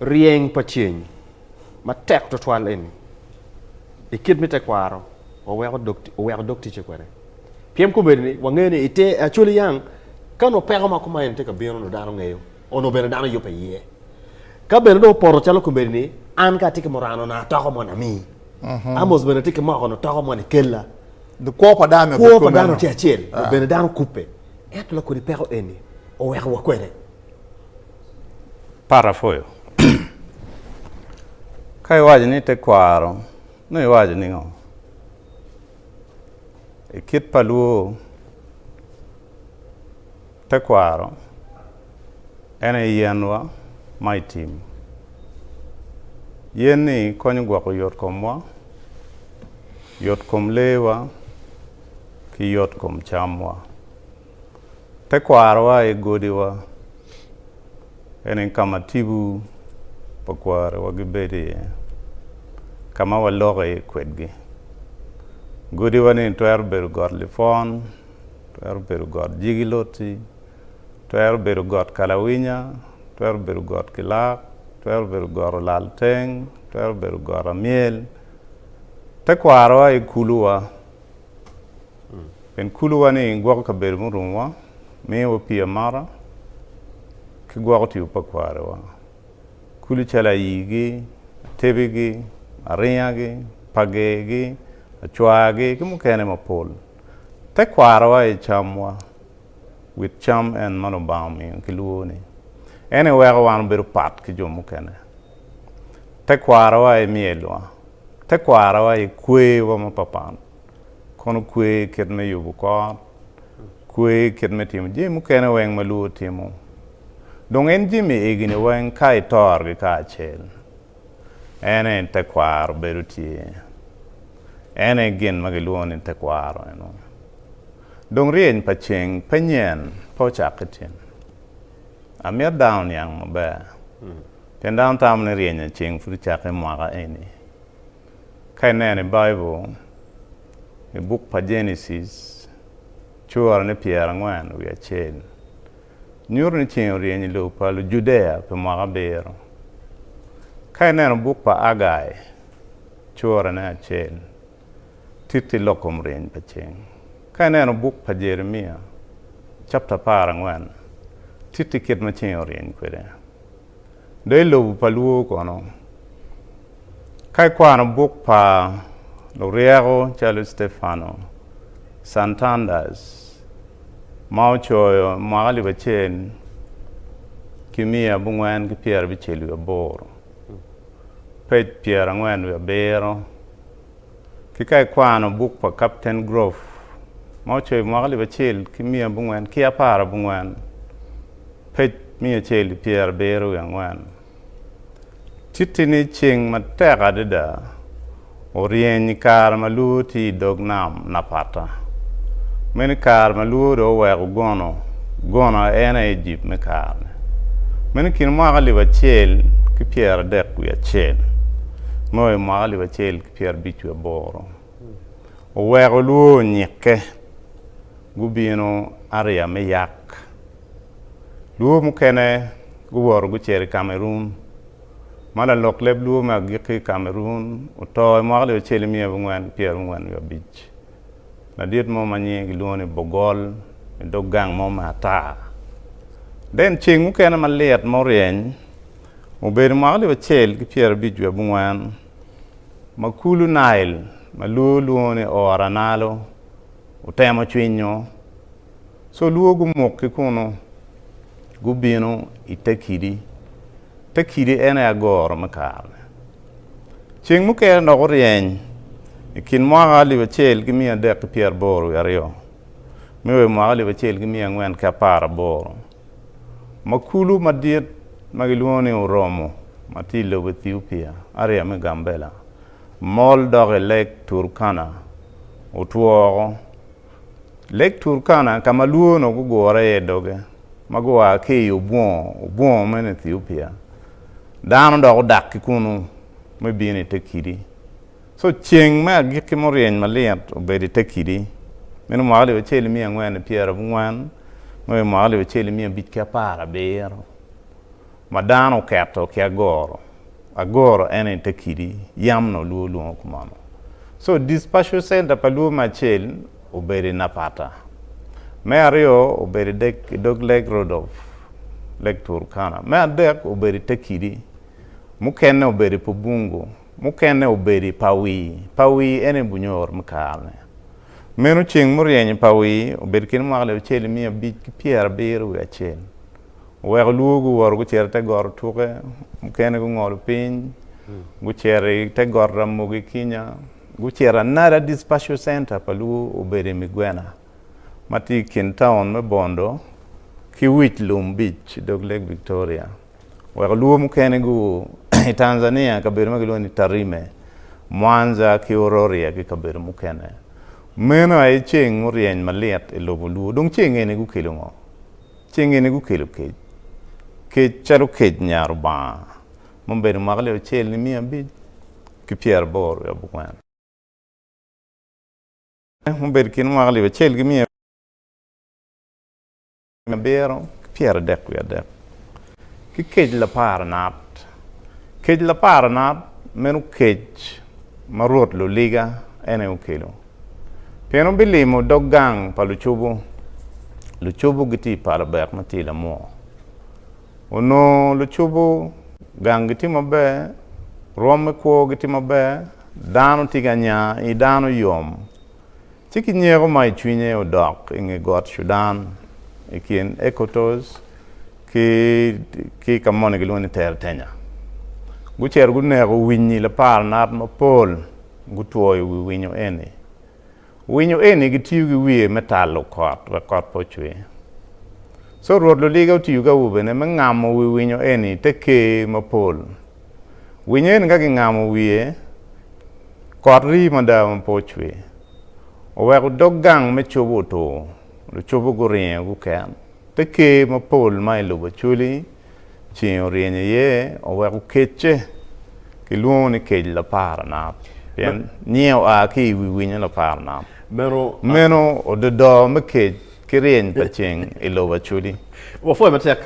Ryeny pa ceng matek twatwal eni i kit me tekwaro waweko dog oweko dog ticce kwede. Pien kombeddi ni wangeyo ni ite Acholi yang ka onongo peko ma kuman eni tye ka bino onongo dano ngeyo onongo bene dano yubbe iye. Ka bene dong opoto calo kombeddi ni an ka atye ki murano na atoko moni amii. Amos bene tye ki moko ni otoko moni kella. Kwo pa dano Kwo pa dano tye acel bene dano kubbe. Ento lakodi peko eni oweko wa kwede. Pat apwoyo. Ka iwaco ni tekwaro, nongo iwaco ni ngo? I kit pa luo, tekwaro en aye yenwa ma i tim. Yen-ni konyo gwoko yot komwa, yot kom leewa ki yot kom camwa. Tekwarowa aye godiwa, en aye ka ma tipo pa kwariwa gibedo iye, ka ma waloko iye kwedgi. Godiwa-ni twero bedo got lipwon, twero bedo got jigiloti, twero bedo got kalawinya, twero bedo got kilak, twero bedo got olalteng, twero bedo got amyel. Tekwarowa aye kuluwa. Pien kuluwa-ni gwoko kabedo murumowa, miyowa pii amata, ki gwoko tipo pa kwariwa. Kulu calo ayigi, atebigi, aringagi, pagegi, acwagi, ki mukene mapol. Tekwarowa aye camwa, wit cam en ma Lubanga omiyo ki lwoni. En aye weko wan wabedo pat ki jo mukene. Tekwarowa aye myelwa, tekwarowa aye kwerwa mapapat. Kono kwer kit me yubo kot, kwer kit me timo jami mukene weng ma luo timo. Dong en jami egini weng ka itorogi kacel, en aye tekwaro bedo tye. En aye gin ma gilwongo ni tekwaro eno. Dong ryeny pa ceng pe nyen, pe ocakke tin. Amito dano oniang maber, pien dano tamo ni ryenyo ceng pud ocakke mwaka eni. Ka ineno i Baibul, i buk pa Genesis, curane 41 nyuto ni ceng oryeny i lobo pa Lujudea pi mwaka abiro. Ka ineno buk pa Agai, curane acel titti lok kom ryeny pa ceng. Ka ineno buk pa Jeremia, capta 14 titti kit ma ceng oryeny kwede. Dong i lobo pa luo kono, ka ikwano buk pa luryeko calo Stefano Santanders ma ocoyo i mwaka 1958, pej 47, ki ka ikwano buk pa Captain Grove ma ocoyo i mwaka 1914, Pec 174. Titti ni ceng matek adada oryeny i kare ma luo tye i dog nam Napata. Meno i kare ma luo dong oweko gono, gono en aye Ejipt me kare-ni. Meno i kin mwaka 1331 me o i mwaka 1558. Oweko luo onyikke gubino ariya me yak. Luo mukene guwoto gucito i Cameroon, ma lalok leb Luo me agikki i Cameroon oto i mwaka 1945. Ladit mo ma nyinge gilwongo ni Bogol i dog gang mo me Atar. Then ceng mukene malit ma oryeny obedo i mwaka 1954 ma kulu Nile ma Luo lwongo ni Ora Nalo otemo cwinyo. Co luo gumuk ki kunnu, gubino i te kidi. Te kidi en aye agoro me kare-ni. Ceng mukene dok oryeny i kin mwaka 1382 me wa i mwaka 1418, ma kulu madit ma gilwongo ni Oromo ma tye i lobo Ethiopia, area me Gambela, mol dok i Lake Turkana otwo woko. Lake Turkana, ka ma luo onongo gugure iye i doge, ma gua ki i obwongo, obwongo meno Ethiopia, dano dok odak ki kunnu me bino i te kidi. Co ceng me agikki muryeny malit obedo i te kidi, meno mwaka 1490 me wa i mwaka 1517. ma dano oketo ki agoro. Agoro en aye te kidi, yam nongo luo lwongo kumano. So dispersal center pa luo me acel obedo i Napata, me aryo obedo i dog Lake Rodolf, Lake Turkana, me adek obedo i te kidi, mukene obedo i Pubungu, mukene obedo i Pawii. Pawii en aye Bunyoro me kare-ni. Meno ceng muryeny i Pawii obedo kine mwaka 1571. Oweko luo guwoto gucito i te got Otuke, mukene gungolo piny, gucito i te got Ramogi Kinya, gucito another dispersal center pa luo obedo i Migwena ma tye i kin taun me Bondo ki Wic Lum Beach i dog Lake Victoria. Oweko luo mukene guo i Tanzania kabedo ma gilwongo ni Tarime, Mwanza ki Ororia ki kabedo mukene. Meno aye ceng muryeny malit i lobo luo. Dong ceng eni gukelo ngo? Ceng eni gukelo kec, kec calo kec nya Rubanga, ma obedo mwaka alip acel ki 580 wiye abongwen. Ma obedo i kin mwaka 1733, ki kec laparanat. Kec laparanat meno kec ma Rwot Luliga en aye okelo. Pien wubilimo dog gang pa lucobo, lucobo gitye i pala bek ma tye i lamwor. Onongo lucobo ganggi tye maber, rwom me kwogi tye maber, dano tye ka nya, i dano yom. Ci ki nyeko ma i cwinye odok i nge got Cudan, i kin Ekotos ki ki ka moni gilwongo ni Teretenya. Gucito guneko winyi laparanat mapol. Gutwoyo wi winyo eni. Winyo eni gitiyo ki wiye me talo kot wek kot pe ocwer. Co Rwot Luliga otiyo ki awobene me ngamo wi winyo eni i te ker mapol. Winyo eni ka gingamo wiye, kot rii mada ma pe ocwer. Oweko dog gang me cobo otur, lucobo guringo guket. Te ker mapol ma i lobo Acholi ceng oryeny iye oweko kecce kilwongo ni kec laparanat pien nyinge oa ki i wi winyo laparanat. Meno ododo me kec ki ryeny pa ceng i lobo Acholi. Wapwoyo matek.